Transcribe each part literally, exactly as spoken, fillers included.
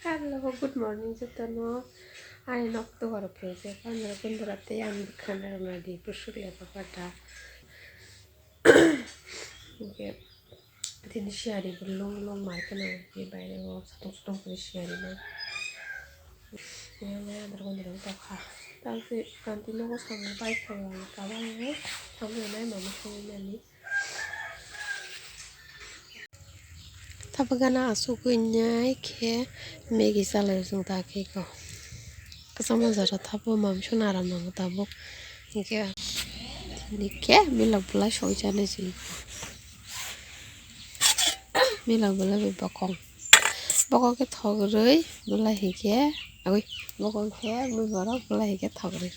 Hello, good morning jotono. Ani nok dugar phiyok je, pandra gundra tei ang bwkhana rwna di, bwswk le bwkha da. Hingke tini siyari bo lung lung mai kheno, ni baire o satung sutung khe siyari no. Yang mai andar gundra tokha. Tang se kanti nogo samung pai kho, kabang o samung nai mama songwi nani. Tabuk gana asugwi nai khe Maggie chalai o chwng ta khe ko. Kwchangma jora tabuk mamsuna ram nango tabuk. Hinkhe, hinkhe milok bwlai soi chanai se. Milok bwlai bai bokong. Bokong khe thok rwi bwlai hinkhe, agwi bokong khe bui borok bwlai hinkhe thok rwi.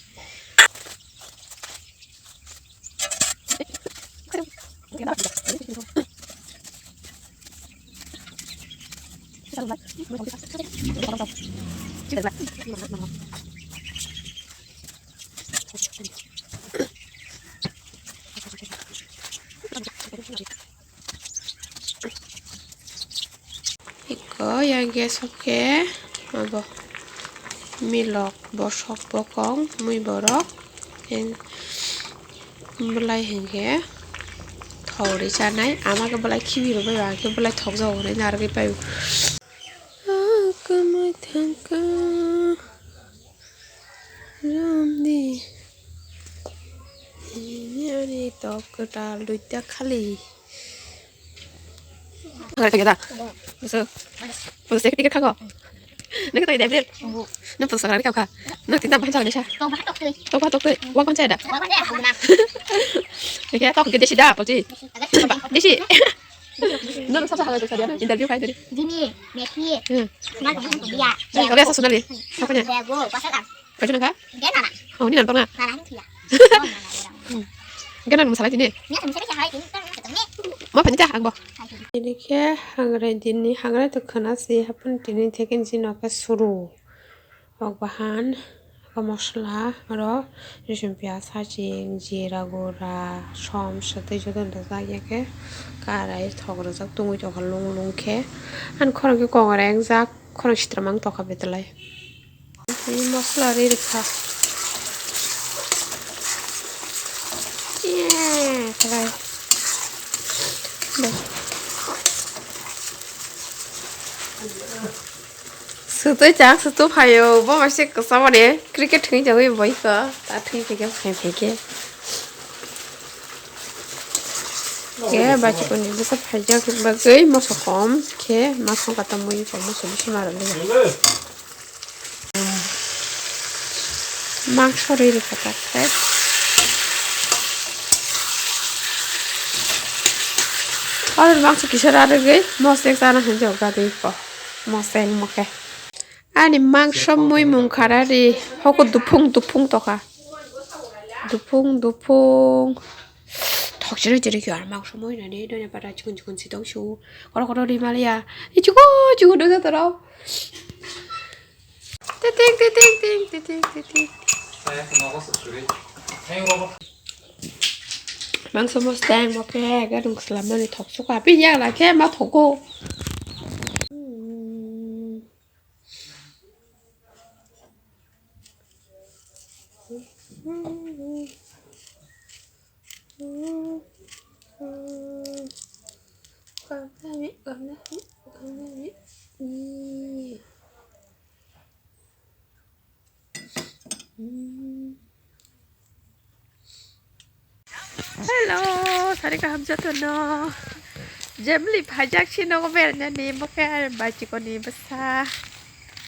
Iko yang gas o khe abo milok bosok bokong mui borok yang bwlai hinkhe thok rwi chanai ama khe bwlai khibi rwbai ba khe bwlai thok jago hinwi narwgwi pai. Ah, kwmai thangkha. Ramdi. Ini ani tok kwtal duita khali. Hagar kaya da. Busu. Busu tiket khago. Nang to idea bil. Nang busu sagar kau kha. Nang tinta bahan sagar desa. Tok ba tok te. Wang kon saya da. Kaya tok ke desi da, polci. Desi. Nang sasa hagar desa dia. Interview kai tadi. Jimmy, Matthew. Hmm. Kenal sama dia. Kau biasa sunali. Siapanya? Dia, gua, pasal kan. Kau kenal kah? Dia nana. Oh, ini nonton nggak? Nana ini dia. Oh, nana orang. Hmm. Kenal masalah ini? Ini ada masalah sih, hari ini kan ketemu. Mau apa nih, Cah, Angbo? Hari ini. Ini ke hangrai dini, hangrai tuh kena sih, apa dini tekin sih naka suru. Ok bahan, aka mosla, oro rosong piyaj, haching, jira gura, som, swtwi joto dajak ya khe karai thok rwjak tungwi tongkha lung lung khe. Ani khorang khe kongrai wngjak, khorang sitra mang tokha betwlai. Tei mosla ri rwkha. Ye, khlai. Swtwi chak swtwi phaio, bo maise kwchangmani cricket thwngwi tongwi boiko, ta thwngwi phaikhe phai phaikhe. Khe bachikoni bwsa phaijak bagwi moso kom khe ma songkha tamwi moso bisi ma rwlwi. Mangso ri rwkha ta khe. Oro mangso kisa ra rwgwi mosek chana hinwi gadwi ko. Mosek mokhe. Ani mangso mui mung khara ri hoko duphung duphung tokha. Duphung duphung. Thok chiri chiri khe aro mangso mui nani done para chikon chikon si tong su. Koro koro ri maliya. Ichugo chugo do jotoro. Titing, titing, ting, titing, titing. Mangso mostang mo khe gadung slamani thok suka. Pi ya la khe ma thogo. Kamnami, kamnami, kamnami. Hello, sari kaham jotono. Jemli phajak si nogo beraina ni, bo khe bachikoni bwsa,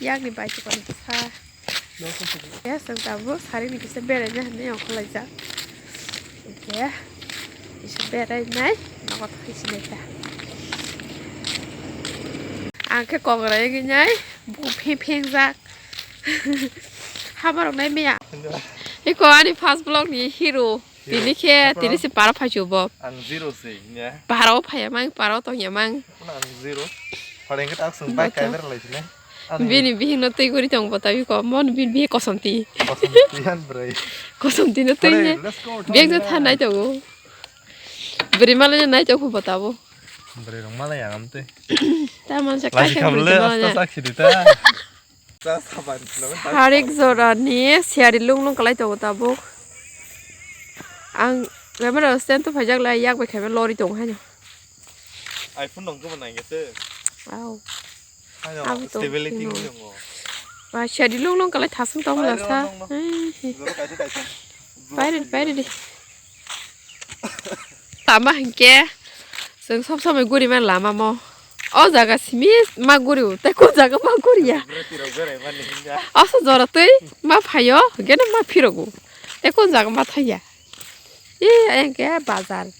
yakni bachikoni bwsa. Ya, chwng tabuk sari ni kisa beraina hinwi ongkhorlaijak. Hingke kisa berainai nogo thangsinai ta. Ang khe kongrai wngwi nai bupheng phengjak. Hamarok nai maya. Eko ani first vlog ni hero. Tini khe, tini se para phaichu bo. Ang zero se, nya. Para o phaiya mang, para o tongya mang. Ang zero. Phaleng khe tak sung bike kaiber lai sile. Bini bihik no twi guri tong bo tabi ko. Mon bini bihik kosom ti. Kosom ti han bwrwi. Kosom ti no twi ne. Bek no than nai tongo. Bwrwi malai nai tongo bo tabo. Bwrwi rong malai ang am twi. Ta mansa Lachi kaisa khamle, gurikhe asta manya. Sak sidi ta. Sarik jora ni siyari lung lung kalai tongo tabuk. Ang camera stand to phaijak lai yak bai khaima lori tongo haino. iPhone nong kebo nai gese. Wow. Haino Abo to stability tino. Ni nongo. Ba siyari lung lung kalai thasung tongo Bai lasa. Ro nong no. Ai, Jora kaisa kaisa. Bai re, bai re di. Lama hinkhe chwng sob somoi guri man lama mo. O jaga simi ma guri o, tei kon jaga ma guri ya. Bwrwi tirok berai mani hinga. Oso jora twi ma phaio, geno ma phirogo. Tei kon jaga ma thaiya. E, engke bazar.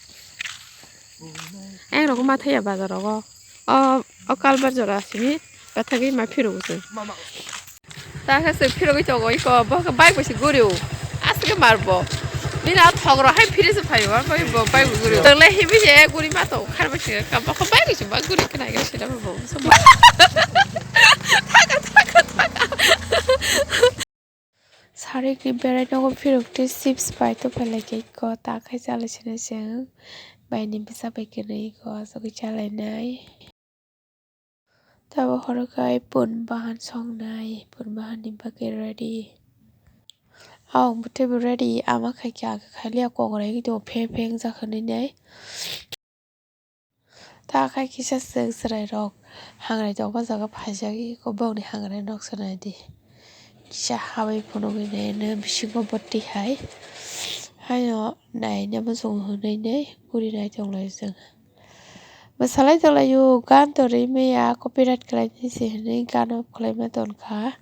Eng rok ma thaiya bazar rogo. O, o kalbar jora simi pathagwi ma phirogo chwng. Mama. Ta khe se phirogwi tongo iko, bo khe bike bai se guri o. Aswk khe mar bo. Bini a thok rok hai phiri se phaio, ar bai bo bike bai guri o. Tong le hibi je guri ma tong, khar bai se ka, bo khe bike bai se ba guri khe nai khe se da bo. Thaka, thaka, thaka. Sari khe berai nogo phirok tei chips pai to phalai khe iko, ta khai chalai se nai se bai ni bwsa bai khe nai iko, aswk khe chalai nai. Tabo horo khai pun bahan songnai, pun bahan ni bagwi ready. Aw, bwtwi bo ready, ama khai khe age khai liya kok rai gwi tongo, phe phe wngya khe nini. Ta khai kisa chwng chwrai rok hangrai tongo, o jaga phaijagwi kobokni hangrai nok se nai di. Kisa habwi phunugwi nai no bisingo bwtwi hai. Haino nai no muchung hwnwi nai guri nai tong lai chwng. Bwsalai tonglaio, gan to rimaya, copyright khlainai se hinwi gan off khlaima tonkha.